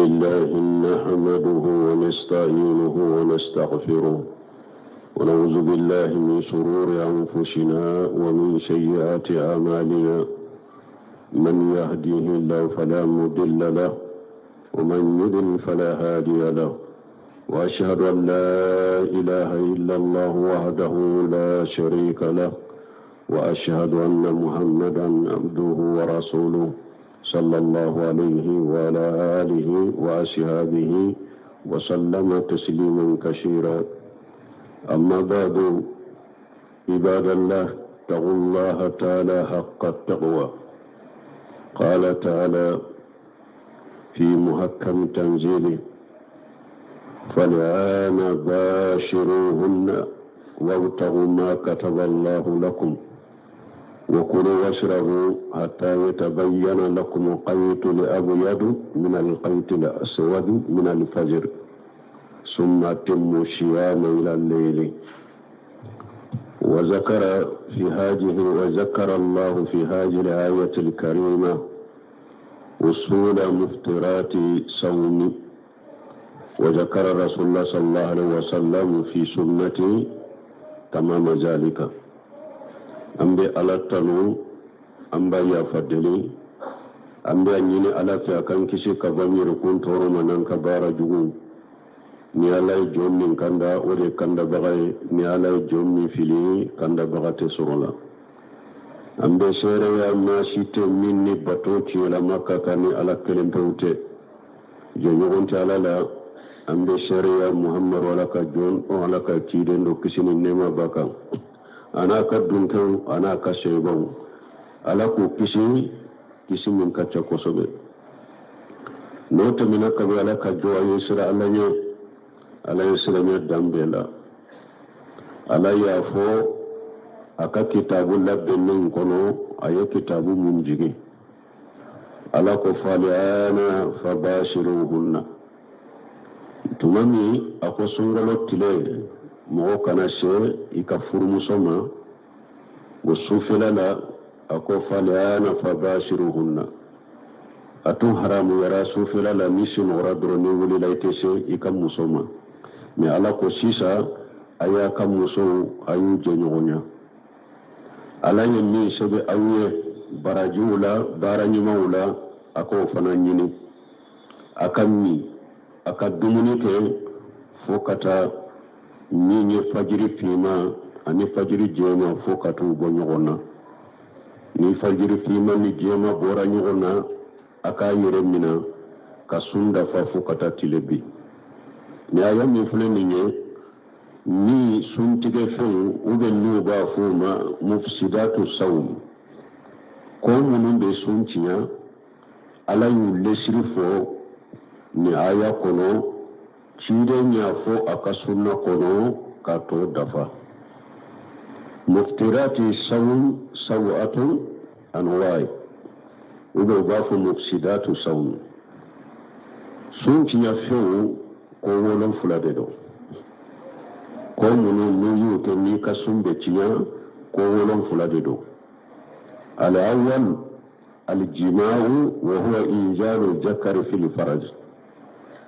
لله نحمده ونستعينه ونستغفره ونعوذ بالله من شرور أنفسنا ومن سيئات أعمالنا من يهديه الله فلا مضل له ومن يضلل فلا هادي له وأشهد أن لا إله إلا الله وحده لا شريك له وأشهد أن محمدا عبده ورسوله صلى الله عليه وعلى آله وأصحابه وسلم تسليما كثيرا أما بعد عباد الله اتقوا الله تعالى حق التقوى قال تعالى في محكم تنزيله فالآن باشروهن وابتغوا ما كتب الله لكم وكلوا واشربوا حتى يتبين لكم القيت الأبيض من القيت الأسود من الفجر ثم أتموا الصيام إلى الليل وذكر في هذه وذكر الله في هذه الآية الكريمة أصول مفترات صوم وذكر رسول الله صلى الله عليه وسلم في سنته تمام ذلك an bɛ ala tanu an b'a yafa deli an bɛ a ɲini ala fɛ a k'an kisi ka bɔ an yɛrɛkun tɔɔrɔ ma n'an ka baara jugu ni ala ye jɔn min kanda o de kandabaga ye ni ala ye jɔn min fili kandabaga tɛ sɔrɔ la an bɛ seereya maa si tɛ min ni bato tiɲɛlama ka kan ni ala kelen pewu tɛ jɛɲɔgɔn tɛ ala la an bɛ seereya muhamadu ala ka jɔn ala ka ciden don kisi ni nɛɛma b'a kan a n'a ka dunkew a n'a ka sebaw ala k'u kisi kisi min ka ca kosɛbɛ n'o tɛmɛna kabi ala ka jɔn a ye siran ala ɲɛ ala ye siranɲɛ dan bɛɛ la ala y'a fɔ a ka kitabu labɛnnen kɔnɔ a ye kitabu mun jigin ala ko fal'ana fabashiruhunna tuma min a ko sunkalo tile mɔgɔ kana se i ka furumuso ma o sufɛla la a ko fal'ana fabashiruhunna a tun haramuyara sufɛla la n'i sunɔgɔra dɔrɔn n'i wulila i tɛ se i ka muso ma mɛ ala ko sisan a y'a ka musow a y'u jɛɲɔgɔnya ala ye min sɛbɛn aw ye barajiw la baara ɲumanw la a k'o fana ɲini a ka min a ka dumuni kɛ fo ka taa min ye fajiri finma ani fajiri jɛma fo ka t'u bɔ ɲɔgɔn na ni fajiri finma ni jɛma bɔra ɲɔgɔn na a k'a yɛrɛ minɛ ka sun dafa fo ka taa tile bin nin aya min filɛ nin ye ni suntigɛfɛnw u bɛ n'u b'a fɔ o ma mufsidatu sawm ko minnu bɛ sun tiɲɛ ala y'u lesiri fɔ nin aya kɔnɔ ciden y'a fɔ a ka sunna kɔnɔ k'a tɔ dafa muftirati sawm sab'atu anwa'i u bɛ u b'a fɔ mufsidatu sawm sun tiɲɛfɛnw ko wolonfila de don ko minnu n'u y'u kɛ n'i ka sun bɛ tiɲɛ ko wolonfila de don al-awwal aljima'u wa huwa inzalu zakari fil faraj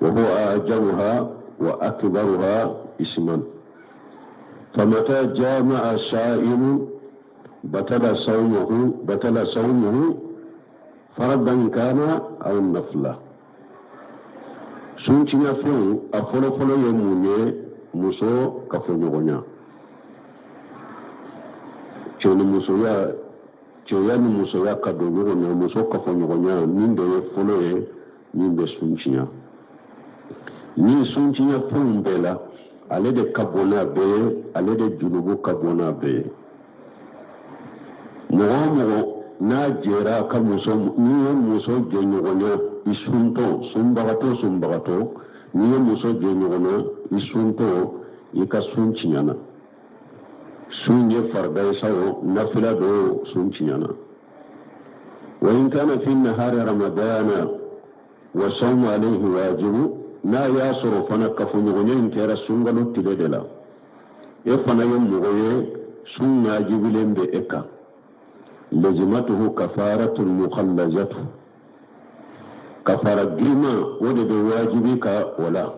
wa huwa ajamuha wa akbaruha isman famata jama'a sa'imu batala sawmuhu batala sawmuhu faradan kana aw nafila sun tiɲɛfɛnw a fɔlɔfɔlɔ ye mun ye muso kafoɲɔgɔnya cɛ ni musoya cɛya ni musoya ka don ɲɔgɔn na muso kafoɲɔgɔnya nin de ye fɔlɔ ye min bɛ sun tiɲɛ ni sun tiɲɛ fɛnw bɛɛ la ale de ka bon n'a bɛɛ ye ale de junubu ka bon n'a bɛɛ ye mɔgɔ o mɔgɔ n'a jɛra a ka muso n'i ye muso jɛɲɔgɔnya i suntɔ sunbagatɔ sunbagatɔ n'i ye muso jɛɲɔgɔnya i suntɔ i ka sun tiɲɛna sun ye farida ye sa o nafila don sun tiɲɛna wa in kana fi nahari ramadana wa sawmu alayhi wajibu n'a y'a sɔrɔ fana kafoɲɔgɔnya in kɛra sunkalo tile de la e fana ye mɔgɔ ye sun wajibilen bɛ e kan lazimatuhu kafaratun mukhallazatu. Kafara girinman, o de bɛ wajibi i kan o la.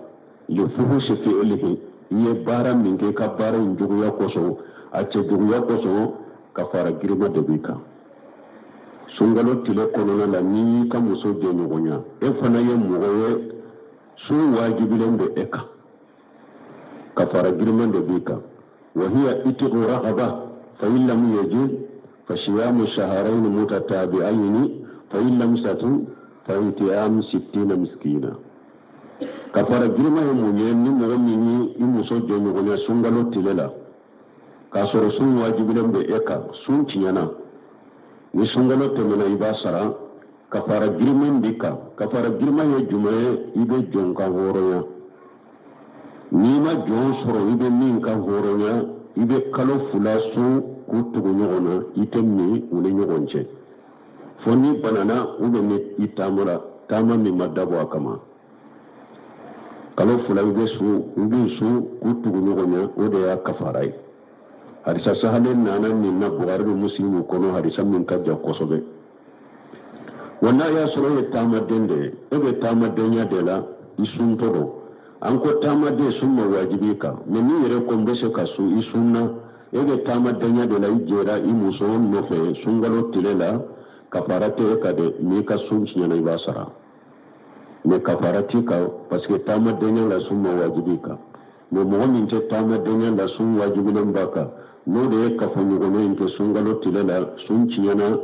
Lifuhusi fi'ilihi, i ye baara min kɛ, i ka baara in juguya kosɔn, a cɛjuguya kosɔn, kafara girinman de b'i kan. Sunkalo tile kɔnɔna la, n'i y'i ka muso jɛɲɔgɔnya, e fana ye mɔgɔ ye, sun wajibilen bɛ e kan, kafara girinman de b'i kan. Wa hiya itiqu raqaba, fa in lam yajid fa siyamu shahrayn mutatabi'ayni, fa in lam yastati fa it'am sittina miskina. Kafara girinman ye mun ye? Ni mɔgɔ min ye i muso jɛɲɔgɔnya sunkalo tile la k'a sɔrɔ sun wajibilen bɛ e kan, sun tiɲɛna, ni sunkalo tɛmɛna, i b'a sara. Kafara girinman b'i kan. Kafara girinman ye jumɛn ye? I bɛ jɔn kan hɔrɔnya. N'i ma jɔn sɔrɔ i bɛ min kan hɔrɔnya, i bɛ kalo 2 sun k'u tugu ɲɔgɔn na, i tɛ min u ni ɲɔgɔn cɛ, fo n'i banana ou bien ni i taamara taama min ma dabɔ a kama. Kalo 2 i bɛ sun, i bɛ sun k'u tugu ɲɔgɔn na, o de y'a kafara ye. Hadisa sahalen nana nin na Bukari ni Musilimu kɔnɔ, hadisa min ka jan kosɛbɛ. Wa n'a y'a sɔrɔ e ye taamaden de ye, e bɛ taamadenya de la, i suntɔ don. An ko taamaden, sun ma wajibi i kan, mais n'i yɛrɛ ko n bɛ se ka sun, i sunna, e bɛ taamadenya de la, i jɛra i muso nɔfɛ sunkalo tile la, kafara tɛ e kan dɛ. N'i ka sun tiɲɛna, i b'a sara, mais kafara t'i kan, parce que taamadenya la, sun ma wajibi i kan. Mais mɔgɔ min tɛ taamadenya la, sun wajibilen b'a kan, n'o de ye kafoɲɔgɔnya in kɛ sunkalo tile la, sun tiɲɛna,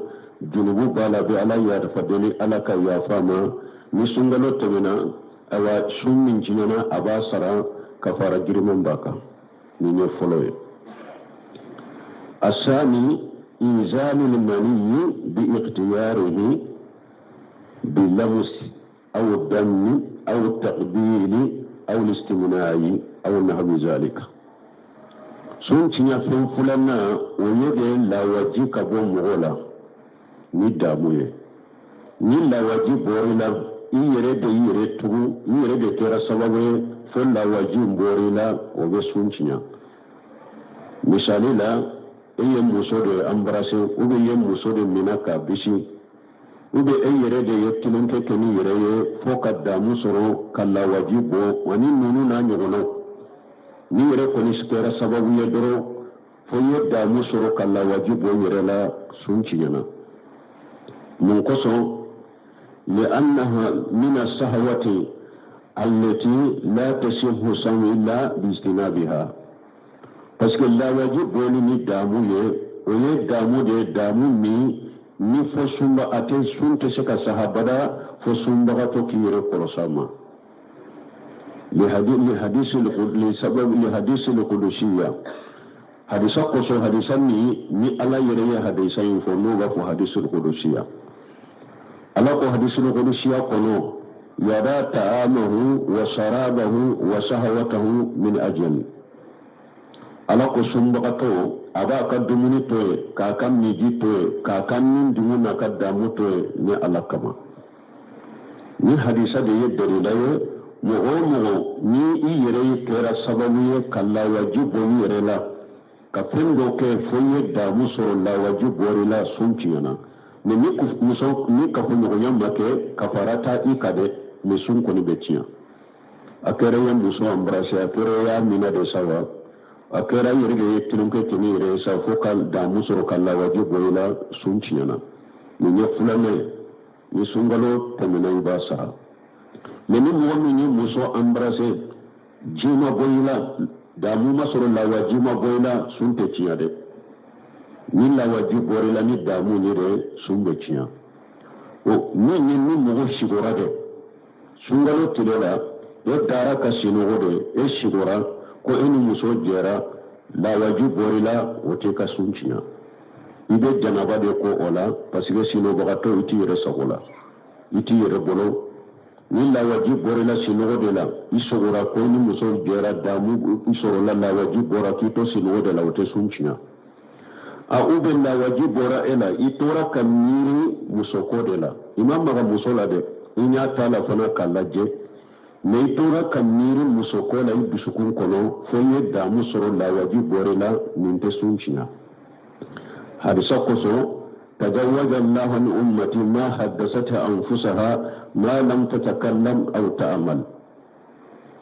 junubu b'a la, bɛ Ala yafa deli, Ala ka yafa ma. Ni sunkalo tɛmɛna, ayiwa, sun min tiɲɛna, a b'a sara, kafara giriman b'a kan. Nin ye fɔlɔ ye. Asani inzalul maniyi bi ikhtiyarihi bi lamusi aw dammi aw taqbili aw listimna'i aw nahwi zalika. Sun tiɲɛ fɛn filanan, o ye de lawaji ka bɔ mɔgɔ la ni damu ye. Ni lawaji bɔr'i la, i yɛrɛ de y'i yɛrɛ tugu, i yɛrɛ de kɛra sababu ye fo lawaji bɔr'i la, o bɛ sun tiɲɛ. Misali la, e ye muso de embrasser, ou bien i ye muso de minɛ k'a bisi, ou bien e yɛrɛ de ye tulonkɛ kɛ n'i yɛrɛ ye fo ka damu sɔrɔ ka lawaji bɔ, ani ninnu n'a ɲɔgɔnnaw. N'i yɛrɛ kɔni kɛra sababu ye dɔrɔn fo i ye damu sɔrɔ ka lawaji bɔ i yɛrɛ la, sun tiɲɛna. Mun kosɔn? Li'annaha min as-sahwati allati la tasihhu sawm illa bi ijtinabiha, parce que lawaji bɔli ni damu ye, o ye damu de ye, damu min ni fo sunba a tɛ, sun tɛ se ka saha bada fo sunbagatɔ k'i yɛrɛ kɔlɔsi a ma. Lihadisi lkudusiya, hadisa kosɔn, hadisa min ni Ala yɛrɛ ye hadisa in fɔ, n'o b'a fɔ hadisi lkudusiya. Ala ko hadisi lkudusiya kɔnɔ: yada ta'amahu wa sharabahu wa shahawatahu min ajali. Ala ko sunbagatɔ, a b'a ka dumuni to ye, k'a ka miji to ye, k'a ka nin dungu n'a ka damu to ye ne Ala kama. Ni hadisa de ye dalila ye. Mɔgɔ o mɔgɔ ni i yɛrɛ ye kɛra sababu ye ka lawaji bɔ i yɛrɛ la, ka fɛn dɔ kɛ fo i ye damu sɔrɔ, lawaji bɔr'i la, sun tiɲɛna. Mais ni muso ni kafoɲɔgɔnya ma kɛ, kafara t'a i kan dɛ, mais sun kɔni bɛ tiɲɛ. A kɛra i ye muso embrasser, a kɛra i y'a minɛ de sa wa, a kɛra i yɛrɛ de ye tulonkɛ kɛ n'i yɛrɛ ye sa fo ka damu sɔrɔ ka lawaji bɔ i la, sun tiɲɛna. Nin ye filanan ye. Ni sunkalo tɛmɛna, i b'a sara. Mais ni mɔgɔ min ye muso embrasser, ji ma bɔ i la, damu ma sɔrɔ, lawaji ma bɔ i la, sun tɛ tiɲɛ dɛ. Ni lawaji bɔra i la ni damu ye dɛ, sun bɛ tiɲɛ. O min ye, ni mɔgɔ sigora dɛ sunkalo tile la, e dara ka sinɔgɔ de, e sigora ko e ni muso jɛra, lawaji bɔra i la, o t'i ka sun tiɲɛ. I bɛ janaba de ko o la, parce que sinɔgɔbagatɔ, i t'i yɛrɛ sago la, i t'i yɛrɛ bolo. Ni lawaji bɔra i la sinɔgɔ de la, i sogora ko ni muso jɛra, damu i sɔrɔla, lawaji bɔra k'i to sinɔgɔ de la, o tɛ sun tiɲɛ. A ou bien lawaji bɔra e la, i tora ka miiri musoko de la, i ma maga muso la dɛ, i ɲɛ t'a la fana k'a lajɛ, mais i tora ka miiri musoko la i dusukun kɔnɔ fo i ye damu sɔrɔ, lawaji bɔra i la, nin tɛ sun tiɲɛ, hadisa kosɔn. تجاوز الله عن أمتي ما حدثتها أنفسها ما لم تتكلم أو تعمل.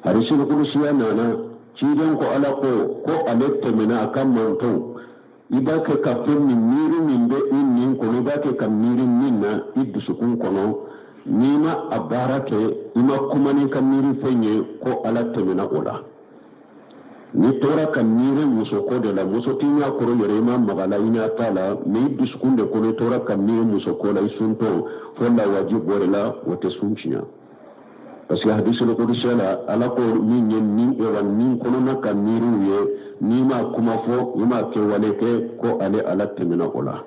Hadisul kudusiya nana, ciden ko Ala ko ko ale tɛmɛna a ka mantɔn. I b'a kɛ ka fɛn min miiri, min bɛ i nin kɔnɔ, i b'a kɛ ka miiri min na i dusukun kɔnɔ, n'i ma a baara kɛ, i ma kuma n'i ka miiri fɛn ye, ko Ala tɛmɛna o la. N'i tora ka miiri musoko de la, muso t'i ɲɛ kɔrɔ yɛrɛ, i ma maga la, i ɲɛ t'a la, mais i dusukun de kɔnɔ i tora ka miiri musoko la, i suntɔ fo lawaji bɔr'i la, o tɛ sun tiɲɛ, parce que hadisul kudusiya la, Ala ko min ye nin wa nin kɔnɔna ka miiriw ye, n'i ma kuma fɔ, i ma kɛwale kɛ, ko ale Ala tɛmɛna o la.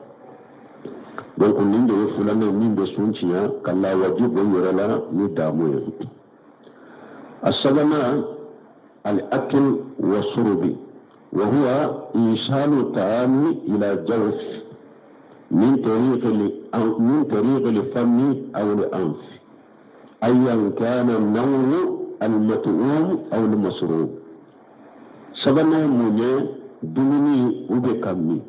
Donc nin de ye filanan min bɛ sun tiɲɛ, ka lawaji bɔ yɛrɛ la ni damu ye. A sabanan, al-akl wa surubi, wa huwa isalu taami ila jawf min tariq al-fami aw al-anf, أيا كان النوع المطعوم أو المشروب. Sabanan mun ye? Dumuni u bɛ ka min,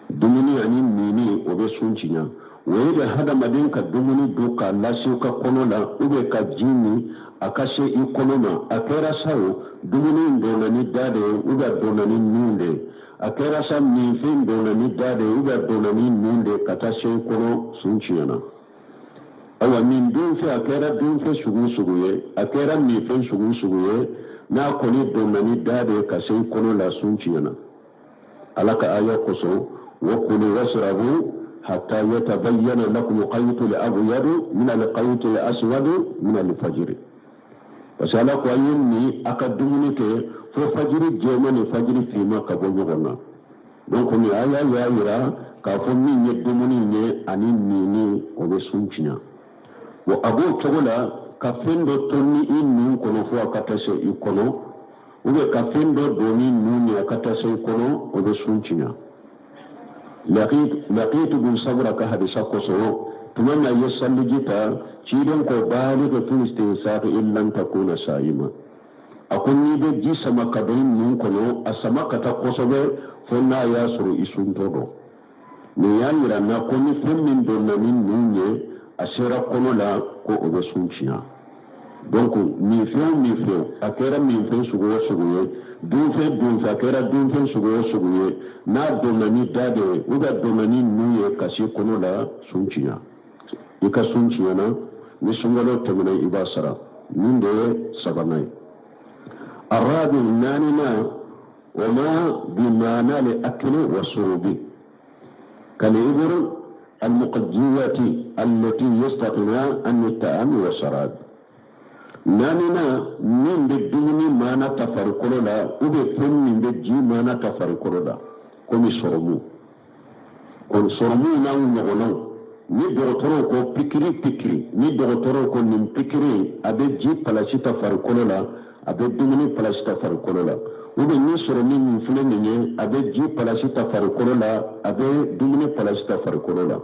dumuni ani mini, o bɛ sun tiɲɛ. O ye de hadamaden ka dumuni dun k'a lase i ka kɔnɔ la, u bɛ ka ji min a ka se i kɔnɔ ma. A kɛra sa o, dumuni in donna ni da de ye, u bɛ donna ni nun de ye. A kɛra sa, minfɛn donna ni da de ye, u bɛ donna ni nun de ye ka taa se i kɔnɔ, sun tiɲɛna. Ayiwa, nin dunfɛn, a kɛra dunfɛn sugu sugu ye, a kɛra minfɛn sugu sugu ye, n'a kɔni donna ni da de ye ka se i kɔnɔ la, sun tiɲɛna. Ala ka aya kosɔn: وكلوا واشربوا حتى يتبين لكم الخيط الأبيض من الخيط الأسود من الفجر. Parce que Ala ko a ye nin a ka dumuni kɛ fo fajiri jɛma ni fajiri finma ka bɔ ɲɔgɔn na. Donc nin aya y'a yira k'a fɔ min ye dumuni ye ani mini, o bɛ sun tiɲɛ. Bon, a b'o cogo la, ka fɛn dɔ to ni i nun kɔnɔ fo a ka taa se i kɔnɔ, ou bien ka fɛn dɔ don ni nun ye a ka taa se i kɔnɔ, o bɛ sun tiɲɛ. Laqitu bin Sabura ka hadisa kosɔn, tuma min a ye saliji ta, ciden ko: بالغ في الاستنشاق إلا أن تكون صائما. A ko n'i bɛ ji sama ka don i nun kɔnɔ, a sama ka taa kosɛbɛ, fo n'a y'a sɔrɔ i suntɔ dɔn. Nin y'a yira n na ko ni fɛn min donna ni nun ye, a sera kɔnɔ la, ko o bɛ sun tiɲɛ. Donc min fɛn o min fɛn, a kɛra min fɛn sugu o sugu ye, dunfɛn dunfɛn, a kɛra dunfɛn sugu o sugu ye, n'a donna ni da de ye ou bien donna ni nun ye ka se kɔnɔ la, sun tiɲɛ, i ka sun tiɲɛna. Ni sunkalo tɛmɛna, i b'a sara. Nin de ye sabanan ye. الرابع, naaninan, وما بمعنى الأكل والشرب كالإبر المقجية التي يستغنى عن الطعام والشراب. Naaninan, min bɛ dumuni maana ta farikolo la, u bɛ fɛn min bɛ ji maana ta farikolo la, komi sɔrɔmu. Kɔni sɔrɔmu n'a ɲɔgɔnnaw, ni dɔgɔtɔrɔw ko pikiri pikiri, ni dɔgɔtɔrɔw ko nin pikiri a bɛ ji palasi ta farikolo la, a bɛ dumuni palasi ta farikolo la, ou bien ni sɔrɔmu min filɛ nin ye, a bɛ ji palasi ta farikolo la, a bɛ dumuni palasi ta farikolo la,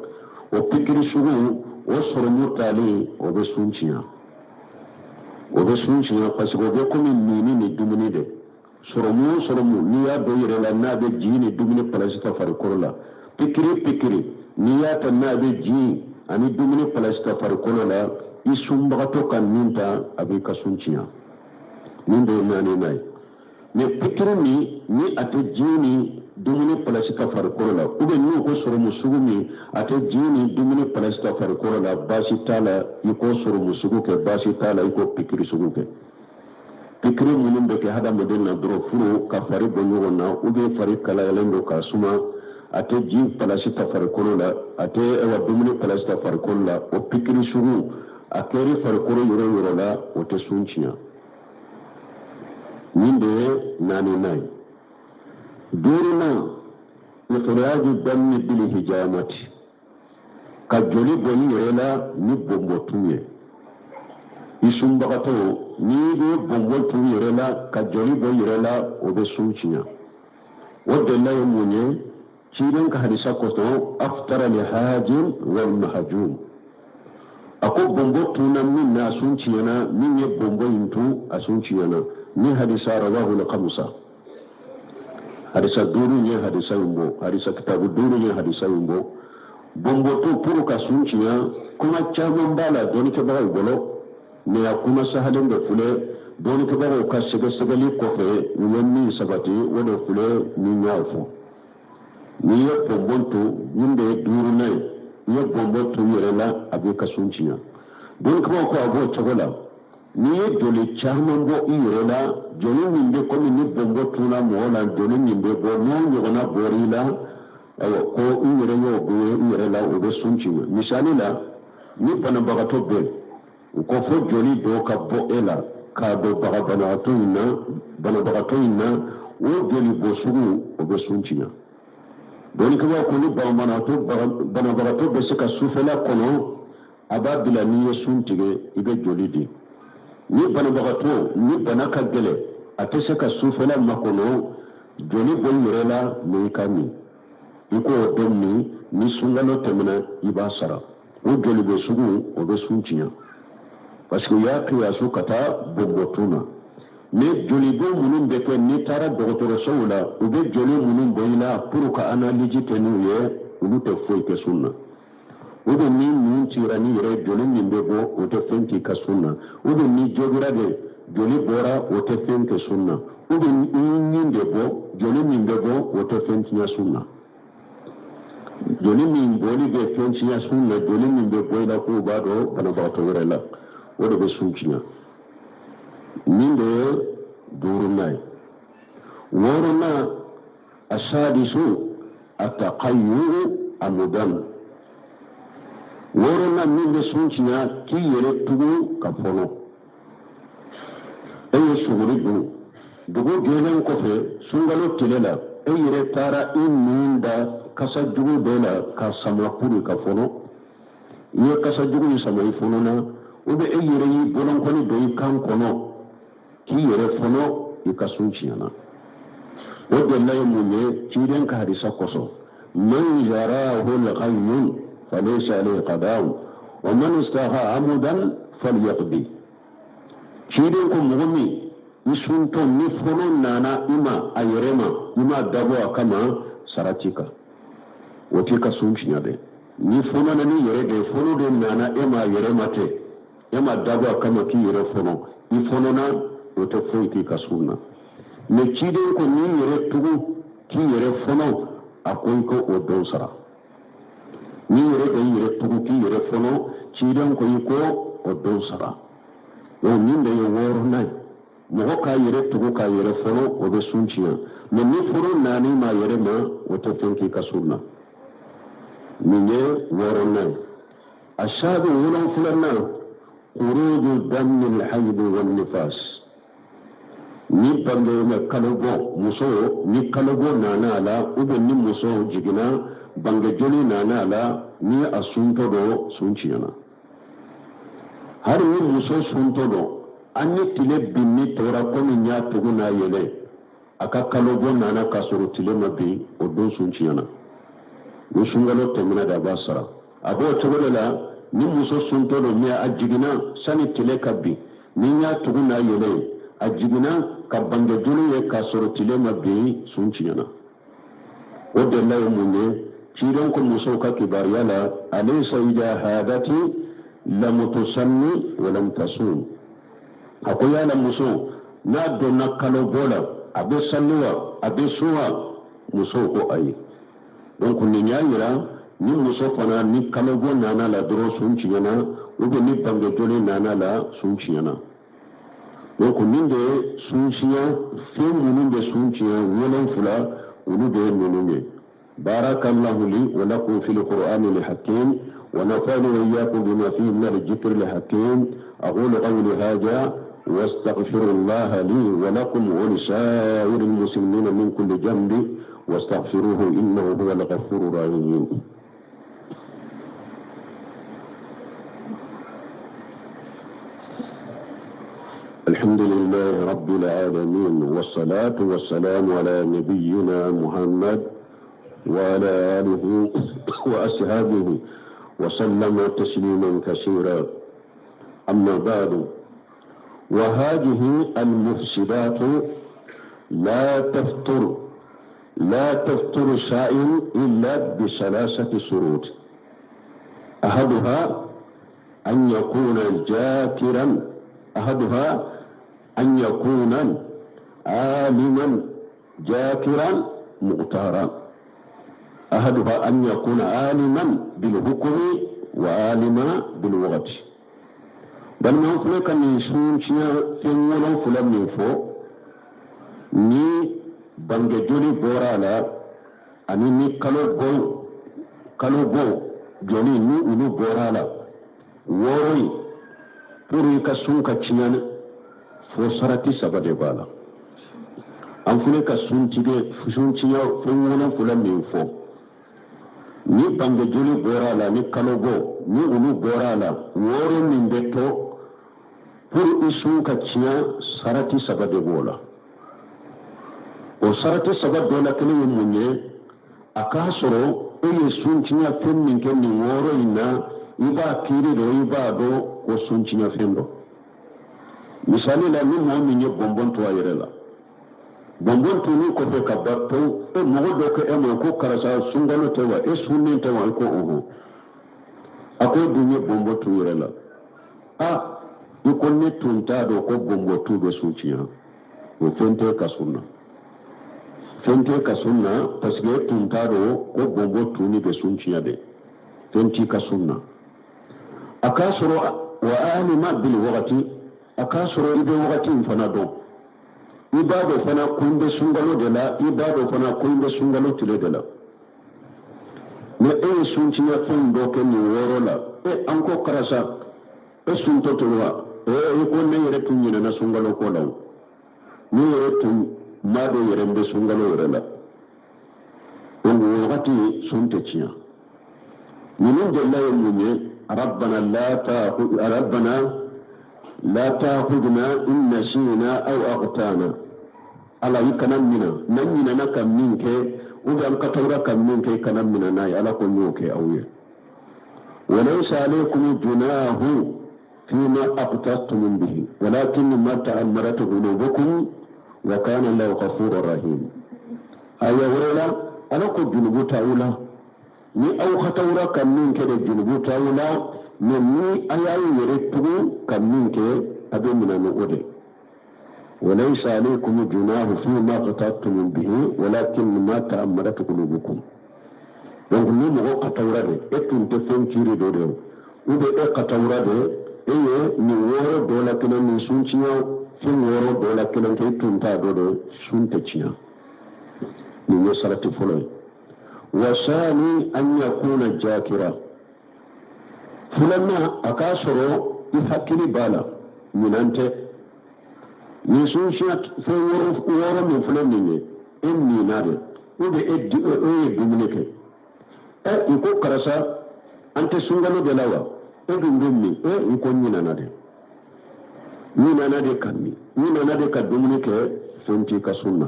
o pikiri sugu, o sɔrɔmu talen, o bɛ sun tiɲɛ. O bɛ sun tiɲɛ parce que o bɛ komi mini ni dumuni de. Sɔrɔmu o sɔrɔmu, n'i y'a don yɛrɛ la, n'a bɛ ji ni dumuni palasi ta farikolo la, pikiri pikiri, n'i y'a ta, n'a bɛ ji ani dumuni palasi ta farikolo la, i sunbagatɔ ka min ta, a b'i ka sun tiɲɛ. Nin de ye naaninan ye. Mais pikiri min ni a tɛ ji ni dumuni palasi ta farikolo la, ou bien n'u ko sɔrɔmu sugu min a tɛ ji ni dumuni palasi ta farikolo la, baasi t'a la i k'o sɔrɔmu sugu kɛ, baasi t'a la i k'o pikiri sugu kɛ. Pikiri minnu bɛ kɛ hadamaden na dɔrɔn furu ka fari bɔ ɲɔgɔn na, ou bien fari kalayalen don k'a suma, a tɛ ji palasi ta farikolo la, a tɛ ɛwa dumuni palasi ta farikolo la, o pikiri sugu, a kɛri farikolo yɔrɔ o yɔrɔ la, o tɛ sun tiɲɛ. Nin de ye naaninan ye. Duurunan, إخراج الدم بالحجامة, ka joli bɔ i yɛrɛ la ni bɔnbɔtu ye. I sunbagatɔ, n'i bɛ bɔnbɔ tu yɛrɛ la ka joli bɔ i yɛrɛ la, o bɛ sun tiɲɛ. O delila ye mun ye? Ciden ka hadisa kosɔn: أفطر الحاجم والمحجوم. A ko bɔnbɔ tunna min na, a sun tiɲɛna. Min ye bɔnbɔ in tun, a sun tiɲɛna. Ni hadisa رواه الخمسة. Hadisa duuru ye hadisa in bɔ, hadisa kitabu duuru ye hadisa in bɔ. Bɔnbɔtu pour ka sun tiɲɛ, kuma caman b'a la dɔnnikɛbagaw bolo, mais a kuma sahalen de filɛ. Dɔnnikɛbagaw ka sɛgɛsɛgɛli kɔfɛ, u ye min sabati, o de filɛ ni n y'a fɔ. N'i ye bɔnbɔn tu, min de ye duurunan ye, i ye bɔnbɔn tu yɛrɛ la, a b'i ka sun tiɲɛ. Dɔnnikɛbagaw ko a b'o cogo la. N'i ye joli caman bɔ i yɛrɛ la, joli min bɛ komi ni bɔnbɔn tunna mɔgɔ la, joli min bɛ bɔ, n'o ɲɔgɔnna bɔra i la, ayiwa, ko i yɛrɛ y'o bɔ i yɛrɛ la, o bɛ sun tiɲɛ. Misali la, ni banabagatɔ bɛ yen, u ko fo joli dɔ ka bɔ e la k'a don baga banabagatɔ in na, banabagatɔ in na, o joli bɔ sugu, o bɛ sun tiɲɛ. Dɔnnikɛbaaw ko ni banabagatɔ bɛ se ka sufɛla kɔnɔ, a b'a bila n'i ye sun tigɛ, i bɛ joli di. Ni banabagatɔ ni bana ka gɛlɛn, a tɛ se ka sufɛla makɔnɔ, joli bɔ i yɛrɛ la, mais i ka min, i k'o dɔ min. Ni sunkalo tɛmɛna, i b'a sara. O joli bɔ sugu, o bɛ sun tiɲɛ, parce que u y'a kiyasu ka taa bɔnbɔtun na. Mais jolibɔ minnu bɛ kɛ, n'i taara dɔgɔtɔrɔsow la, u bɛ joli minnu bɔ i la pour ka analyse kɛ n'u ye, olu tɛ foyi kɛ sun na. Ou bien ni nun cira n'i yɛrɛ, joli min bɛ bɔ, o tɛ fɛn k'i ka sun na. Ou bien ni jogira de, joli bɔra, o tɛ fɛn kɛ sun na. Ou bien i ɲin de bɔ, joli min bɛ bɔ, o tɛ fɛn tiɲɛ sun na. Joli min bɔli bɛ fɛn tiɲɛ sun na, joli min bɛ bɔ i la k'o b'a dɔn banabagatɔ wɛrɛ la, o de bɛ sun tiɲɛ. Nin de ye duurunan ye. Wɔɔrɔnan, asadisu ataqayyuru amudan. Wɔɔrɔnan min bɛ sun tiɲɛ, k'i yɛrɛ tugu ka fɔnɔ. E ye suguri dun, dugu jɛlen kɔfɛ, sunkalo tile la, e yɛrɛ taara i nun da kasa jugu dɔ la ka sama pour ka fɔnɔ. I ye kasa jugu in sama, i fɔnɔna. Ou bien e yɛrɛ y'i bolonkɔni don i kan kɔnɔ k'i yɛrɛ fɔnɔ, i ka sun tiɲɛna. O delila ye mun ye? Ciden ka hadisa kosɔn: man jarahu lghayyun falaysa alayhi qada'un wa man istaqa amudan falyaqdi. Ciden ko mɔgɔ min i suntɔ ni fɔnɔ nana i ma a yɛrɛ ma, i ma dabɔ a kama, sara t'i kan, o t'i ka sun tiɲɛ dɛ. Ni fɔnɔ nana i yɛrɛ de, fɔnɔ de nana e ma a yɛrɛ ma tɛ, e ma dabɔ a kama k'i yɛrɛ fɔnɔ, i fɔnɔna, o tɛ foyi k'i ka sun na. Mais ciden ko n'i yɛrɛ tugu k'i yɛrɛ fɔnɔ, a ko i ko o don sara. N'i yɛrɛ de y'i yɛrɛ tugu k'i yɛrɛ fɔnɔ, ciden ko i ko o don sara. O nin de ye wɔɔrɔnan ye. Mɔgɔ k'a yɛrɛ tugu k'a yɛrɛ fɔnɔ, o bɛ sun tiɲɛ. Mais ni fɔnɔ nana i ma yɛrɛ ma, o tɛ fɛn k'i ka sun na. Nin ye wɔɔrɔnan ye. Asabi, wolonfilanan, khuruju dammi alhayd wan nifas. Ni bange kalobɔ, muso ni kalobɔ nana a la, ou bien ni muso jiginna, bange joli nana a la, ni a suntɔ don, sun tiɲɛna. Hali ni muso suntɔ don, an ni tile binni tora komi n y'a tugu n'a yɛlɛ, a ka kalobɔ nana k'a sɔrɔ tile ma bin, o don sun tiɲɛna. Ni sunkalo tɛmɛna de, a b'a sara. A b'o cogo de la, ni muso suntɔ don, mais a jiginna sani tile ka bin, ni y'a tugu n'a yɛlɛ, a jiginna ka bange joli ye k'a sɔrɔ tile ma bin, sun tiɲɛna. O delila ye mun ye? Ciden ko musow ka kibaruya la: alaysa ida hadati lam tusalli wa lam tasum. A ko yala muso n'a donna kalo bɔ la, a bɛ sali wa, a bɛ sun wa? Musow ko ayi. Donc nin y'a yira ni muso fana ni kalobɔ nana la dɔrɔn, sun tiɲɛna, ou bien ni bange joli nana la, sun tiɲɛna. Donc nin de ye sun tiɲɛ fɛn minnu bɛ sun tiɲɛ wolonfila, olu de ye ninnu ye. بارك الله لي ولكم في القرآن الحكيم ونفعني وإياكم بما فيه من الذكر الحكيم. أقول قولي هذا واستغفر الله لي ولكم ولسائر المسلمين من كل ذنب، واستغفروه إنه هو الغفور الرحيم. الحمد لله رب العالمين، والصلاة والسلام على نبينا محمد وعلى آله وأصحابه وسلم تسليما كثيرا. أما بعد، وهذه المفسدات لا تفطر الصائم إلا بثلاثة شروط. Ahaduha an yakuna jakiran, ahaduha an yakuna aliman jakiran muqtara. Ahaduha an yakuna aliman bil hukmi wa alima bil waqti. Balimaw, filɛ ka nin sun tiɲɛ fɛn wolonfila min fɔ, ni bangejoli bɔra a la ani ni kalo bɔ jɔli ni olu bɔra a la, wɔɔrɔ in, pour i ka sun ka tiɲɛ, fo sarati saba de b'a la. An filɛ ka sun tigɛ, sun tiɲɛ fɛn wolonfila min fɔ, ni bangejoli bɔra a la, ni kalo bɔ ni olu bɔra a la, wɔɔrɔ min bɛ to pour i sun ka tiɲɛ, sarati saba de b'o la. O sarati saba dɔ la kelen ye mun ye? A k'a sɔrɔ e ye sun tiɲɛ fɛn min kɛ nin wɔɔrɔ in na, i b'a kiiri dɔn, i b'a dɔn ko sun tiɲɛ fɛn dɔ. Misali la, ni mɔgɔ min ye bɔnbɔn to a yɛrɛ la, bɔnbɔn tunni kɔfɛ ka ban pewu, e mɔgɔ dɔ ko e ma ko karisa, sunkalo tɛ wa? E sunnen tɛ wa? I ko ɔhɔn. A ko e dun ye bɔnbɔn tu yɛrɛ la. A i ko ne tun t'a dɔn ko bɔnbɔn tu bɛ sun tiɲɛ. O fɛn tɛ ka sun na, fɛn tɛ ka sun na, parce que e tun t'a dɔn ko bɔnbɔn tunni bɛ sun tiɲɛ dɛ. Fɛn t'i ka sun na. A k'a sɔrɔ wa alima bil wagati, a k'a sɔrɔ i bɛ wagati in fana dɔn, i b'a dɔn fana ko n bɛ sunkalo de la, i b'a dɔn fana ko n bɛ sunkalo tile de la. Ni e ye sunciɲɛ fɛn dɔ kɛ nin wɔɔrɔ la, e an ko karisa, e suntɔ to wa? Ee, i ko ne yɛrɛ tun ɲinɛna sunkalo ko la o, ne yɛrɛ tun m'a dɔn yɛrɛ n bɛ sunkalo yɛrɛ la. Donc o wagati sun tɛ tiɲɛ. Ninnu delila ye mun ye? Rabbana la rabbana la ta'khudna in nasina aw akhtana. Ala, i kana mina n'an ɲinɛna ka min kɛ ou bien an katawura ka min kɛ, i kana mina n'a ye. Ala ko n y'o kɛ aw ye. Walaysa alaykum junahu fima aqtatum bihi walakin ma ta'ammadat qulubukum wa kana Allahu ghafurur rahim. Aya wɛrɛ la, Ala ko junubu t'aw la ni aw katawura ka min kɛ de, junubu t'aw la, mais ni a y'aw yɛrɛ tugu ka min kɛ, a bɛ minɛ ni o de. وليس عليكم جناح فيما اقتضتم به ولكن ما تأمرت قلوبكم. Donc ni mɔgɔ katawura de, e tun tɛ fɛn kiiri dɔ de o, ou bien e katawura de, e ye nin wɔɔrɔ dɔ la kelen, nin sun tiɲɛ fɛn wɔɔrɔ dɔ la kelen kɛ, e tun t'a dɔ dɔn, sun tɛ tiɲɛ. Nin ye sarati fɔlɔ ye. Wasani an yakuna jakira. Filanan, a k'a sɔrɔ i hakili b'a la, ɲinan tɛ. Nin sun fɛn wɔɔrɔ min filɛ nin ye, e minna de ou bien e ye dumuni kɛ. Ɛ, i ko karisa, an tɛ sunkalo de la wa? E dun bɛ min? E i ko ɲinana de, ɲinana de ka min, ɲinana de ka dumuni kɛ. Fɛn t'i ka sun na.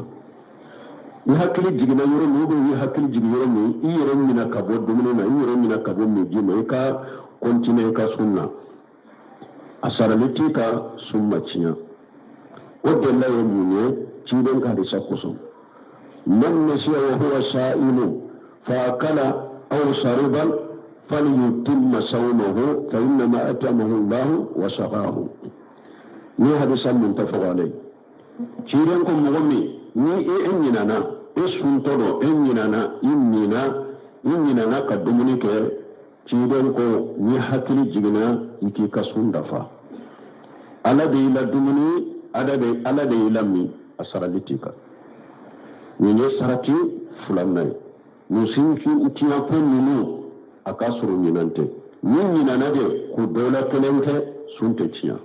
I hakili jiginna yɔrɔ min ou bien i hakili jigin yɔrɔ min, i yɛrɛ ɲina ka bɔ dumuni na, i yɛrɛ ɲina ka bɔ min ji ma, i ka continuer i ka sun na, a sarali t'i ka sun ma tiɲɛ. O delila ye mun ye? Ciden ka hadisa kosɔn: man nasiya wa huwa sa'imu fa akala aw shariba falyutimma sawmahu fa innama atamahu Allahu wa saqahu. Ni hadisa muttafaq alayhi. Ciden ko mɔgɔ min ni e ɲinana, e suntɔ dɔ, e ɲinana, i mina, i ɲinana ka dumuni kɛ, ciden ko ni hakili jiginna, i k'i ka sun dafa. Ala de y'i la dumuni, Ala de y'i la min, a sarali t'i kan. Nin ye sarati filanan ye. Nin sun tiɲɛ fɛn ninnu, a k'a sɔrɔ ɲinan tɛ. Ni ɲinana de k'u dɔ la kelen kɛ, sun tɛ tiɲɛ.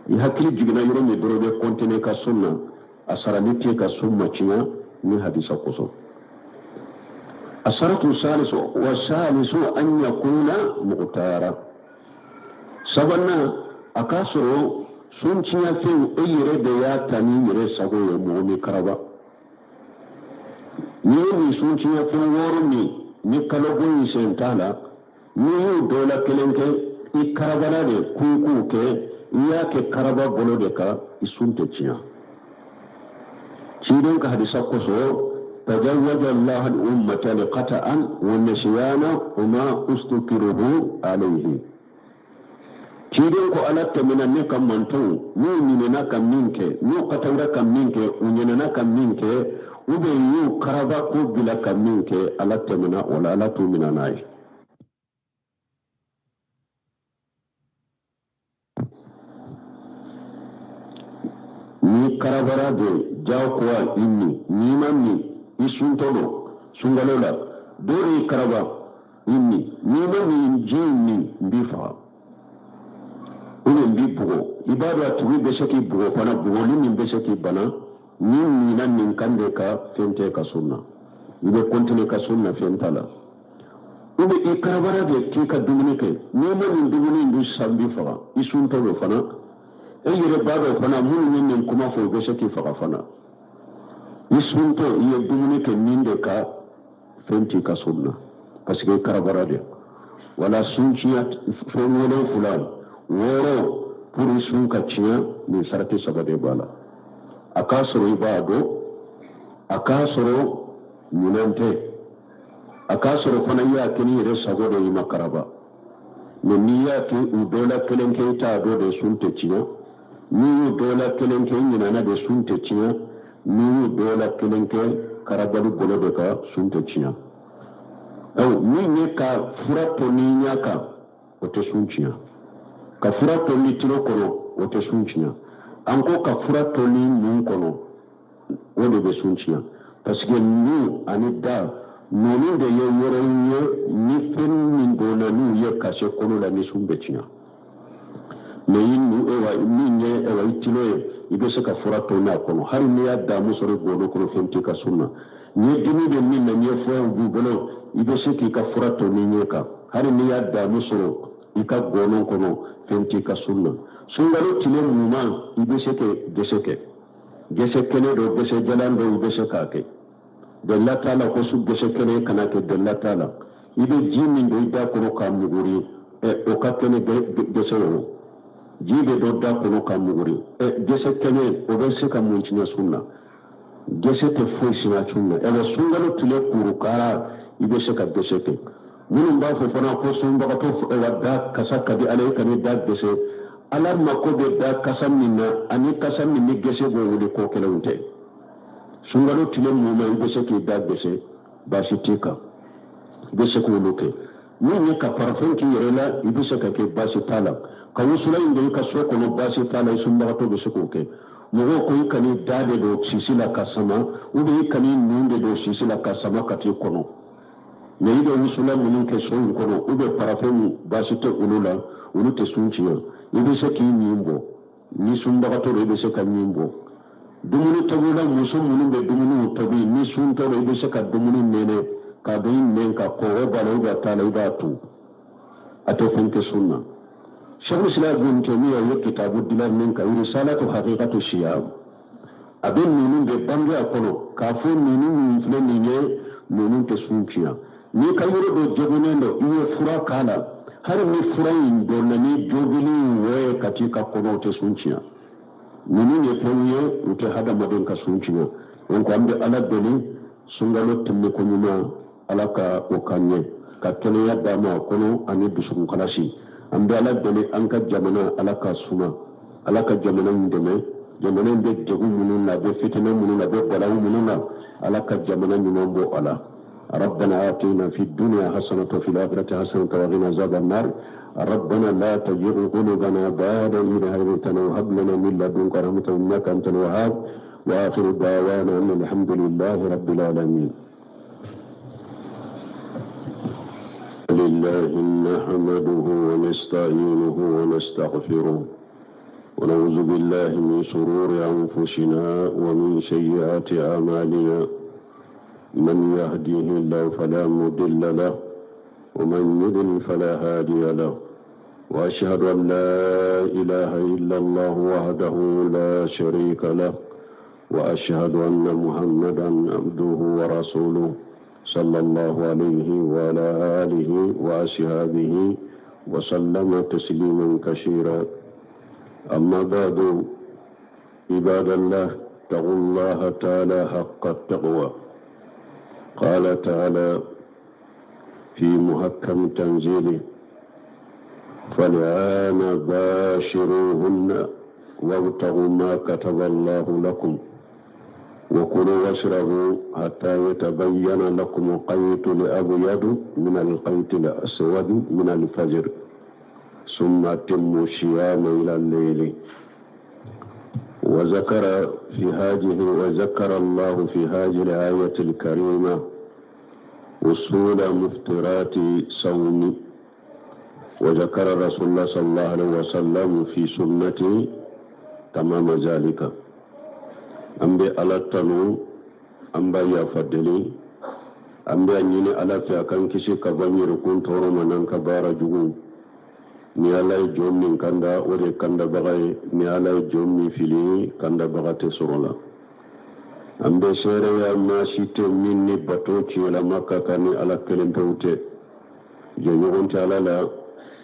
I hakili jiginna yɔrɔ min dɔrɔn, i bɛ continuer ka sun na, a sarali t'i ka sun ma tiɲɛ ni hadisa kosɔn. Asaratu salisu wa salisu an yakuna muqtara. Sabanan, a k'a sɔrɔ sun tiɲɛ fɛn, e yɛrɛ de y'a ta n'i yɛrɛ sago ye. Mɔgɔ min karaba, n'i ye nin sun tiɲɛ fɛn wɔɔrɔ min ni kalobɔ in sen t'a la, n'i y'o dɔ la kelen kɛ, i karabala de ko i k'o kɛ, i y'a kɛ karaba bolo de kan, i sun tɛ tiɲɛ. Ciden ka hadisa kosɔn. Tajawaza Allah al-ummata qata'an wa nisyana wa ma ustukrihu alayhi. Ciden ko Ala tɛmɛna ne ka mantɔnw n'u ɲinɛna ka min kɛ, n'u katawura ka min kɛ, u ɲinɛna ka min kɛ, ou bien y'u karaba ko bila ka min kɛ, Ala tɛmɛna o la, Ala t'u minɛ n'a ye. N'i karabara de jagoya i min, n'i ma min i suntɔ don sunkalo la, dɔ de y'i karaba i min, n'i ma nin ji in min n b'i faga ou bien n b'i bugɔ. I b'a dɔn a tigi bɛ se k'i bugɔ fana, bugɔli min bɛ se k'i bana. N'i minna nin kan de ka fɛn tɛ ka sun na, i bɛ continuer ka sun na, fɛn t'a la. Ou bien i karabara de k'i ka dumuni kɛ, n'i ma nin dumuni in dun sisan n b'i faga, i suntɔ don fana. E yɛrɛ b'a dɔn fana minnu ye nin kuma fɔ, u bɛ se k'i faga fana. I suntɔ i ye dumuni kɛ min de ka fɛn t'i ka sun na, parce que i karabara de. Wala sun tiɲɛ fɛn wolonfila wɔɔrɔ pour i sun ka tiɲɛ, nin sarati saba de b'a la. A k'a sɔrɔ i b'a dɔn, a k'a sɔrɔ ɲinan tɛ, a k'a sɔrɔ fana i y'a kɛ n'i yɛrɛ sago de, i ma karaba. Mais n'i y'a kɛ u dɔ la kelen kɛ i t'a dɔn de, sun tɛ tiɲɛ. N'i y'u dɔ la kelen kɛ i ɲinana de, sun tɛ tiɲɛ. N'i y'u dɔ la kelen kɛ karabali bolo de ka, sun tɛ tiɲɛ. Min ye ka fura tɔni ɲɛ kan, o tɛ sun tiɲɛ. Ka fura tɔni tulo kɔnɔ, o tɛ sun tiɲɛ. An ko ka fura tɔni nun kɔnɔ, o de bɛ sun tiɲɛ, parce que nun ani da ninnu de ye yɔrɔ ye ni fɛn min donna n'u ye ka se kɔnɔ la, ni sun bɛ tiɲɛ. Mais i nu ewa min ye ewa i tulo ye, i bɛ se ka fura tɔni a kɔnɔ, hali n'i y'a damu sɔrɔ i gɔnɔ kɔnɔ, fɛn t'i ka sun na. N'i ye dimi bɛ min na, n'i ye furaw b'u bolo, i bɛ se k'i ka fura tɔni ɲɛ kan, hali n'i y'a damu sɔrɔ i ka gɔnɔ kɔnɔ, fɛn t'i ka sun na. Sunkalo tile mugan, i bɛ se ka gɛsɛ kɛ, gɛsɛ kɛnɛ dɔ, gɛsɛ jalan dɔ, i bɛ se k'a kɛ. Delila t'a la ko su gɛsɛ kɛnɛ kana kɛ, delila t'a la. I bɛ ji min don i da kɔnɔ k'a muguri, o ka kɛnɛ gɛsɛ o ji bɛ don da kɔnɔ k'a muguri. Gɛsɛ kɛnɛ o bɛ se ka mun tiɲɛ sun na? Gɛsɛ tɛ foyi siɲɛ sun na. Ɛwɔ, sunkalo tile kurukara, i bɛ se ka gɛsɛ kɛ. Minnu b'a fɔ fana ko sunbagatɔ ɛwɔ da kasa ka di Ala ye, ka n'i da gɛsɛ, Ala mako bɛ da kasa min na ani kasa min ni gɛsɛ b'o wuli, ko kelenw tɛ. Sunkalo tile mumɛ, i bɛ se k'i da gɛsɛ, baasi t'i kan, i bɛ se k'olu kɛ. Min ye ka parfum k'i yɛrɛ la, i bɛ se ka kɛ, baasi t'a la. Ka wusulan in don i ka so kɔnɔ, baasi t'a la, i sunbagatɔ bɛ se k'o kɛ. Mɔgɔw ko i kan'i da de don sisi la ka sama, ou bien i kan'i nun de don sisi la ka sama ka t'i kɔnɔ. Mais i bɛ wusulan minnu kɛ so in kɔnɔ, ou bien parfum, baasi tɛ olu la, olu tɛ sun tiɲɛ. I bɛ se k'i ɲin bɔ ni sunbagatɔ don, i bɛ se ka ɲin bɔ. Dumuni tobila muso minnu bɛ dumuniw tobi, ni suntɔ don, i bɛ se ka dumuni nɛnɛ k'a don i nɛn kan, kɔgɔ b'a la ou bien t'a la, i b'a tu, a tɛ fɛn kɛ sun na. Sheikhul Islam Ibn Taymiyyah ye kitabu dilan min kan, Risalatu Haqiqatu Siyam, a bɛ ninnu bɛ bange a kɔnɔ k'a fɔ ninnu min filɛ nin ye, ninnu tɛ sun tiɲɛ. N'i ka yɔrɔ dɔ joginnen don, i ye fura k'a la, hali ni fura in donna ni jogili in wɔ ye ka t'i ka kɔnɔ, o tɛ sun tiɲɛ. Ninnu ye fɛnw ye, u tɛ hadamaden ka sun tiɲɛ. Donc an bɛ Ala deli, sunkalo tɛmɛ ko ɲuman, Ala ka o ka ɲɛ ka kɛnɛya d'a ma a kɔnɔ ani dusukun kalasi. An bɛ Ala deli, an ka jamana, Ala ka suma, Ala ka jamana in dɛmɛ. Jamana in bɛ degun minnu na, a bɛ fitinɛ minnu na, a bɛ balawu minnu na, Ala ka jamana ɲuman bɔ a la. ربنا آتنا في الدنيا حسنة وفي الآخرة حسنة وقنا عذاب النار. ربنا لا تزغ قلوبنا بعد إذ هديتنا وهب لنا من لدنك رحمة إنك أنت الوهاب. وآخر دعوانا أن الحمد لله رب العالمين. لله نحمده ونستعينه ونستغفره ونعوذ بالله من شرور أنفسنا ومن سيئات أعمالنا. من يهديه الله فلا مضل له ومن يضلل فلا هادي له. وأشهد أن لا إله إلا الله وحده لا شريك له وأشهد أن محمدا عبده ورسوله صلى الله عليه وعلى آله وأصحابه وسلم تسليما كثيرا. أما بعد، عباد الله، اتقوا الله تعالى حق التقوى. قال تعالى في محكم تنزيله فالآن باشروهن وابتغوا ما كتب الله لكم وكلوا واشربوا حتى يتبين لكم القيت الأبيض من القيت الأسود من الفجر ثم أتموا الصيام إلى الليل وذكر في هذه وذكر الله في هذه الآية الكريمة وصول مفترات صوم وذكر رسول الله صلى الله عليه وسلم في سنته تمام ذلك an bɛ ala tanu an b'a yafa deli an bɛ a ɲini ala fɛ a k'an kisi ka bɔ yɛrɛkun tɔɔrɔ ma n'an ka baara jugu ni ala ye jɔn min kanda o de kandabaga ye ni ala ye jɔn min fili kandabaga tɛ sɔrɔ la an bɛ seereya maa si tɛ min ni bato tiɲɛlama ka kan ni ala kelen pewu tɛ jɛɲɔgɔn tɛ ala la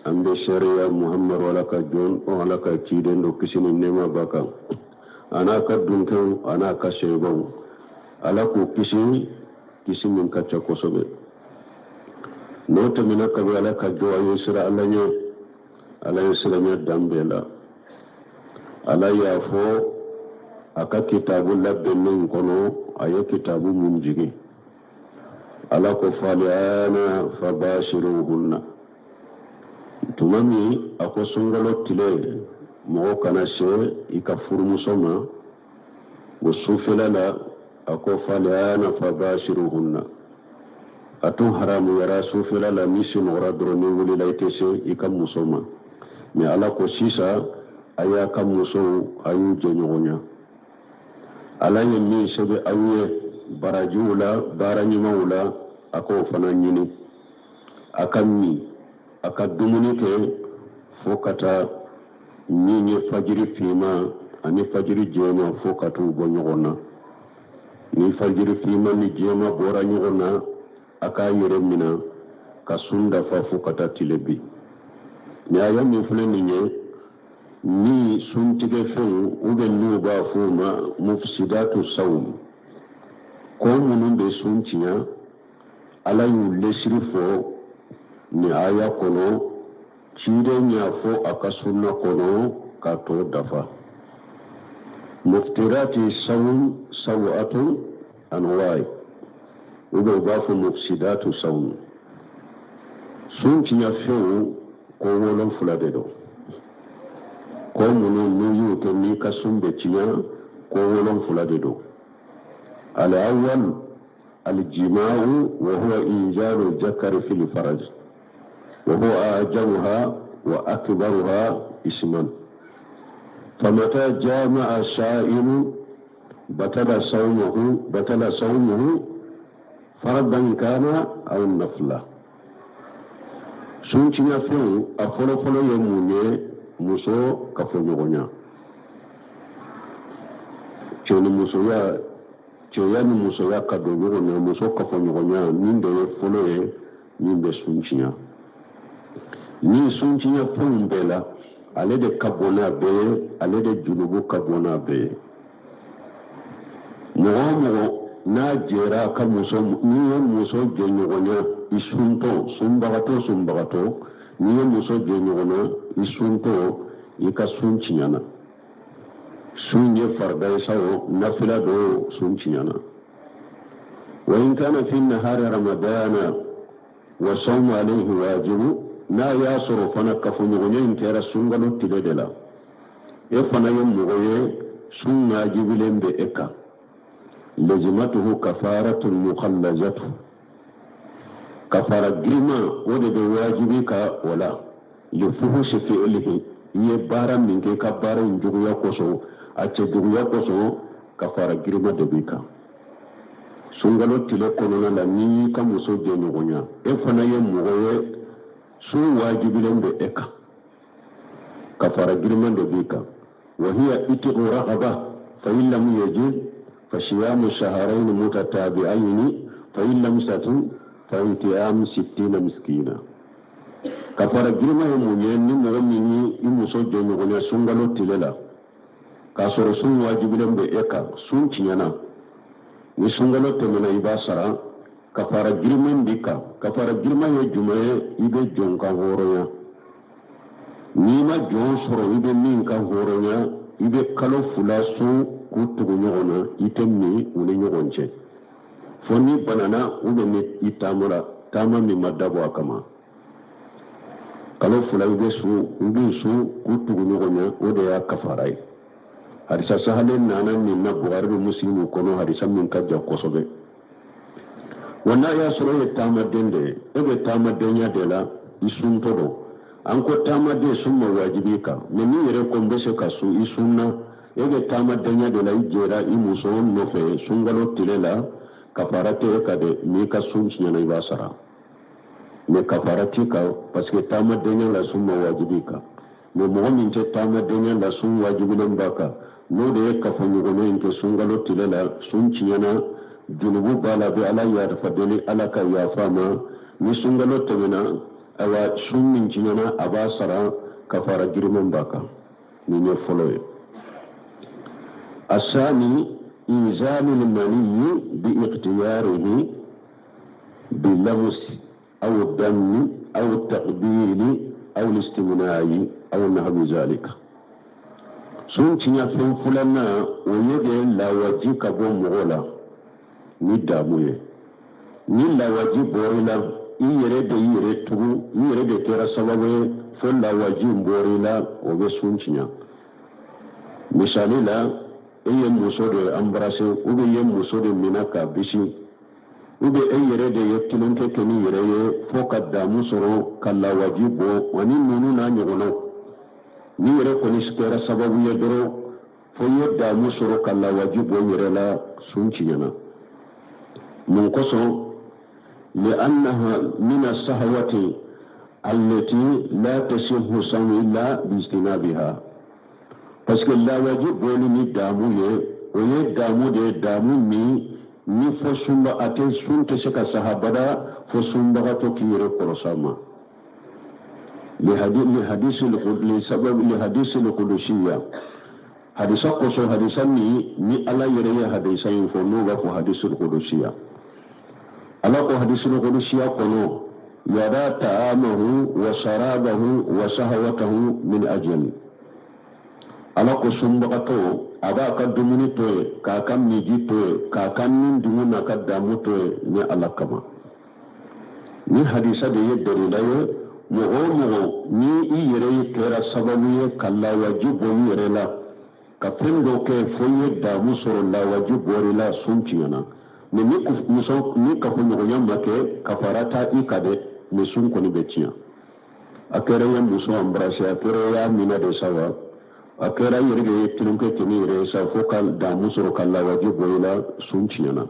an bɛ seereya muhamadu ala ka jɔn o ala ka ciden don kisi ni nɛɛma b'a kan a n'a ka dunkew a n'a ka seebaw ala k'u kisi kisi min ka ca kosɛbɛ n'o tɛmɛna kabi ala ka jɔn a ye siran ala ɲɛ ala ye siranya dan bɛɛ la ala y'a fɔ a ka kitabu labɛnnen kɔnɔ a ye kitabu mun jigin ala ko fal'ana fabashiruhunna tuma min a ko sunkalo tile mɔgɔ kana se i ka furumuso ma o sufɛla la a ko fal'ana fabashiruhunna a tun haramuyara sufɛla la n'i sunɔgɔra dɔrɔn n'i wulila i tɛ se i ka muso ma mɛ ala ko sisan a y'a ka musow a y'u jɛɲɔgɔnya ala ye min sɛbɛn aw ye barajiw la baara ɲumanw la a k'o fana ɲini a ka min a ka dumuni kɛ fo ka taa min ye fajiri finma ani fajiri jɛma fo ka t'u bɔ ɲɔgɔn na ni fajiri finma ni jɛma bɔra ɲɔgɔn na a k'a yɛrɛ minɛ ka sun dafa fo ka taa tile bin nin aya min filɛ nin ye ni suntigɛfɛnw u bɛ n'u b'a fɔ o ma mufsidatu sawm ko minnu bɛ sun tiɲɛ ala y'u lesiri fɔ nin aya kɔnɔ ciden y'a fɔ a ka sunna kɔnɔ k'a tɔ dafa muftirati sawm sab'atu anwa'i u bɛ u b'a fɔ mufsidatu sawm sun tiɲɛ fɛnw ko wolonfila de don ko minnu n'u y'u kɛ n'i ka sun bɛ tiɲɛ ko wolonfila de don al-awwal الجماع وهو إنزال الذكر في الفرج وهو أعجبها وأكبرها اسما فمتى جامع الصائم بطل صومه بطل صومه فرضا كان أو نفلا sun tiɲɛ fɛnw a fɔlɔfɔlɔ ye mun ye muso kafoɲɔgɔnya cɛ ni musoya cɛya ni musoya ka don ɲɔgɔn na muso kafoɲɔgɔnya nin de ye fɔlɔ ye min bɛ sun tiɲɛ ni sun tiɲɛ fɛnw bɛɛ la ale de ka bon n'a bɛɛ ye ale de junubu ka bon n'a bɛɛ ye mɔgɔ o mɔgɔ n'a jɛra a ka muso n'i ye muso jɛɲɔgɔnya i suntɔ sunbagatɔ sunbagatɔ n'i ye muso jɛɲɔgɔnna i suntɔ i ka sun tiɲɛna sun ye farida ye sa o nafila don sun tiɲɛna wa in kana fi nahari ramadana wa sawmu alayhi wajibu n'a y'a sɔrɔ fana kafoɲɔgɔnya in kɛra sunkalo tile de la e fana ye mɔgɔ ye sun wajibilen bɛ e kan lazimatuhu kafaratun mukhallazatu kafara girima o de bɛ wajibi kan o la li fuhusi fi'lihi i ye baara min kɛ i ka baara in juguya kosɔn a cɛ juguya kosɔn kafara girima de b'i kan sunkalo tile kɔnɔna la n'i y'i ka muso jɛɲɔgɔnya e fana ye mɔgɔ ye sun wajibilen bɛ e kan kafara giriman de b'i kan wa hiya itiqu raqaba fa in lam yajid fa siyamu shahrayn mutatabi'ayn fa in lam yastati fa it'am sittina miskina kafara girima ye mun ye ni mɔgɔ min ye i muso jɛɲɔgɔnya sunkalo tile la k'a sɔrɔ sun wajibilen bɛ e kan sun tiɲɛna ni sunkalo tɛmɛna i b'a sara. Kafara giriman b'i kan. Kafara giriman ye jumɛn ye? I bɛ jɔn kan hɔrɔnya. N'i ma jɔn sɔrɔ i bɛ min kan hɔrɔnya, i bɛ kalo 2 sun k'u tugu ɲɔgɔn na, i tɛ min u ni ɲɔgɔn cɛ, fo n'i banana ou bien ni i taamara taama min ma dabɔ a kama. Kalo 2 i bɛ sun, i bɛ sun k'u tugu ɲɔgɔn na, o de y'a kafara ye. Hadisa sahalen nana nin na Buhari ni Musilimu kɔnɔ, hadisa min ka jan kosɛbɛ. Wa n'a y'a sɔrɔ e ye taamaden de ye, e bɛ taamadenya de la, i suntɔ don. An ko taamaden, sun ma wajibi i kan, mais n'i yɛrɛ ko n bɛ se ka sun, i sunna. E bɛ taamadenya de la, i jɛra i muso nɔfɛ sunkalo tile la, kafara tɛ e kan dɛ. N'i ka sun tiɲɛna, i b'a sara, mais kafara t'i kan, parce que taamadenya la, sun ma wajibi i kan. Mais mɔgɔ min tɛ taamadenya la, sun wajibilen b'a kan, n'o de ye kafoɲɔgɔnya in kɛ sunkalo tile la, sun tiɲɛna, junubu b'a la, a bɛ Ala yafa deli, Ala ka yafa a ma. Ni sunkalo tɛmɛna, ayiwa, sun min tiɲɛna, a b'a sara, kafara giriman b'a kan. Nin ye fɔlɔ ye. Asani inzalul maniyi bi ikhtiyarihi bi lamusi aw dammi aw taqbili aw listimna'i aw nahwi zalika. Sun tiɲɛ fɛn filanan, o ye de lawaji ka bɔ mɔgɔ la ni damu ye. Ni lawaji bɔr'i la, i yɛrɛ de y'i yɛrɛ tugu, i yɛrɛ de kɛra sababu ye fo lawaji bɔr'i la, o bɛ sun tiɲɛ. Misali la, e ye muso de embrasser, ou bien i ye muso de minɛ k'a bisi, ou bien e yɛrɛ de ye tulonkɛ kɛ n'i yɛrɛ ye fo ka damu sɔrɔ ka lawaji bɔ, ani ninnu n'a ɲɔgɔnnaw. N'i yɛrɛ kɔni kɛra sababu ye dɔrɔn fo i ye damu sɔrɔ ka lawaji bɔ i yɛrɛ la, sun tiɲɛna. Mun kosɔn? Li'annaha mina sahawati allati la tasihu sawmu illa biijtinabiha, parce que lawaji bɔli ni damu ye, o ye damu de ye, damu min ni fo sunba a tɛ, sun tɛ se ka saha bada fo sunbagatɔ k'i yɛrɛ kɔlɔsi a ma. Lihadisi lkudusiya, hadisa kosɔn, hadisa min ni Ala yɛrɛ ye hadisa in fɔ, n'o b'a fɔ hadisi lkudusiya. Ala ko hadisi lkudusiya kɔnɔ: yada ta'amahu wa sharabahu wa shahawatahu min ajali. Ala ko sunbagatɔ, a b'a ka dumuni to yen, k'a ka miji to yen, k'a ka nin dungu n'a ka damu to yen ni Ala kama. Ni hadisa de ye dalila ye. Mɔgɔ o mɔgɔ ni i yɛrɛ ye kɛra sababu ye ka lawaji bɔ i yɛrɛ la, ka fɛn dɔ kɛ fo i ye damu sɔrɔ, lawaji bɔr'i la, sun tiɲɛna. Mais ni muso ni kafoɲɔgɔnya ma kɛ, kafara t'a i kan dɛ, mais sun kɔni bɛ tiɲɛ. A kɛra i ye muso embrasser, a kɛra i y'a minɛ de sa wa, a kɛra i yɛrɛ de ye tulonkɛ kɛ n'i yɛrɛ ye sa fo ka damu sɔrɔ ka lawaji bɔ i la, sun tiɲɛna.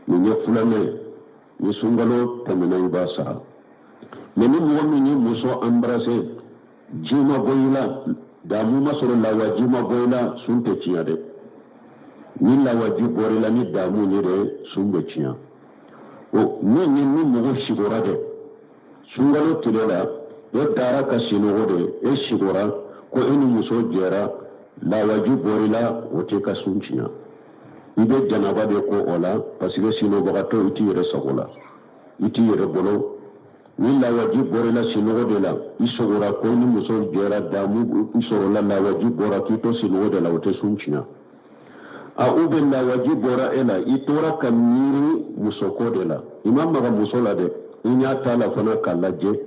Nin ye filanan ye. Ni sunkalo tɛmɛna, i b'a sara. Mais ni mɔgɔ min ye muso embrasser, ji ma bɔ i la, damu ma sɔrɔ, lawaji ma bɔ i la, sun tɛ tiɲɛ dɛ. Ni lawaji bɔra i la ni damu ye dɛ, sun bɛ tiɲɛ. O min ye, ni mɔgɔ sigora dɛ sunkalo tile la, e dara ka sinɔgɔ de, e sigora ko e ni muso jɛra, lawaji bɔra i la, o t'i ka sun tiɲɛ. I bɛ janaba de ko o la, parce que sinɔgɔbagatɔ, i t'i yɛrɛ sago la, i t'i yɛrɛ bolo. Ni lawaji bɔra i la sinɔgɔ de la, i sogora ko ni muso jɛra, damu sɔrɔla, lawaji bɔra k'i to sinɔgɔ de la, o tɛ sun tiɲɛ. A ou bien lawaji bɔra e la, i tora ka miiri musoko de la, i ma maga muso la dɛ, i ɲɛ t'a la fana k'a lajɛ,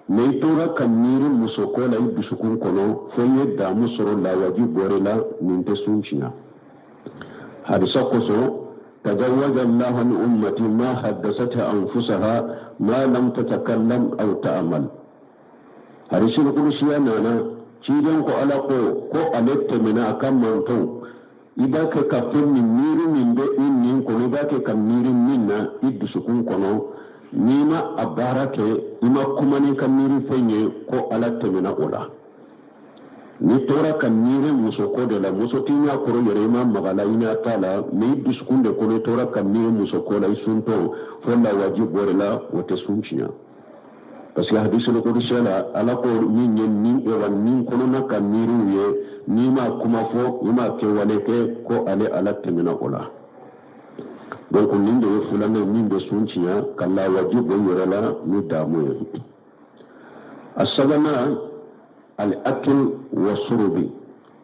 mais i tora ka miiri musoko la i dusukun kɔnɔ fo i ye damu sɔrɔ, lawaji bɔra i la, nin tɛ sun tiɲɛ. Hadisa kosɔn: tajawaza Allahu an ummati ma haddasat anfusaha ma lam tatakallam aw ta'mal. Hadisul kudusiya nana, ciden ko Ala ko ko ale tɛmɛna a ka mantɔn, i b'a kɛ ka fɛn min miiri min bɛ i nin kɔnɔ, i b'a kɛ ka miiri min na i dusukun kɔnɔ, n'i ma a baara kɛ, i ma kuma n'i ka miiri fɛn ye, ko Ala tɛmɛna o la. N'i tora ka miiri musoko de la, muso t'i ɲɛ kɔrɔ yɛrɛ, i ma maga la, i ɲɛ t'a la, mais i dusukun de kɔnɔ, i tora ka miiri musoko la, i suntɔ fo lawaji bɔr'i la, o tɛ sun tiɲɛ, parce que hadisul kudusiya la, Ala ko min ye ni wa ni kɔnɔna ka miiriw ye, n'i ma kuma fɔ, i ma kɛwale kɛ, ko ale Ala tɛmɛna o la. Donc nin de ye filanan min bɛ sun tiɲɛ, ka lawaji bɔ i yɛrɛ la ni damu ye. A sabanan, al-akl wa surubi,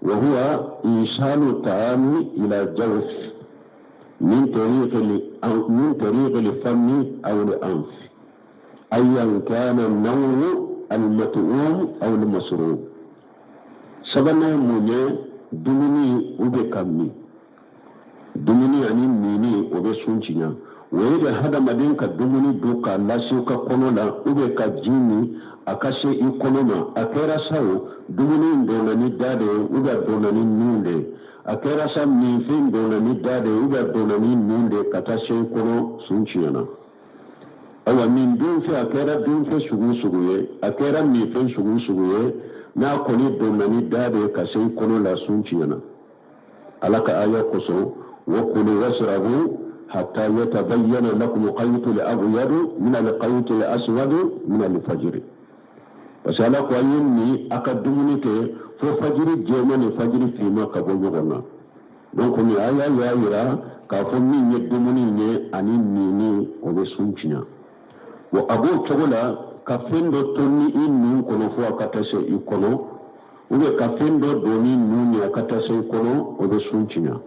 wa huwa isalu taami ila jawf min tariqi al-fami aw al-anf, ayyan kana naw'u al-mat'um aw al-masrub. Sabanan ye mun ye? Dumuni ou bien ka min. Dumuni ani minni, o bɛ sun tiɲɛ. O ye de hadamaden ka dumuni dun k'a lase ka kɔnɔ la, ou bien ka ji min a ka se i kɔnɔ ma. A kɛra sa o, dumuni in donna ni da de ye ou bien a donna ni nun de ye, a kɛra sa, minfɛn donna ni da de ye ou bien a donna ni nun de ye ka taa se i kɔnɔ, sun tiɲɛna. Ayiwa, nin dunfɛn, a kɛra dunfɛn sugu sugu ye, a kɛra minfɛn sugu sugu ye, n'a kɔni donna ni da de ye ka se i kɔnɔ la, sun tiɲɛna. Ala ka aya kosɔn: wa kulu wasrabu hatta yatabayyana lakum qaytu al-abyadu min al-qayti al-aswadi min al-fajr. Parce que Ala ko a ye min, a ka dumuni kɛ fo fajiri jɛma ni fajiri finma ka bɔ ɲɔgɔn na. Donc nin aya y'a yira k'a fɔ min ye dumuni ye ani minni, o bɛ sun tiɲɛ. Bon, a b'o cogo la, ka fɛn dɔ to ni i nun kɔnɔ fo a ka taa se i kɔnɔ, ou bien ka fɛn dɔ don ni nun ye a ka taa se i kɔnɔ, o bɛ sun tiɲɛ.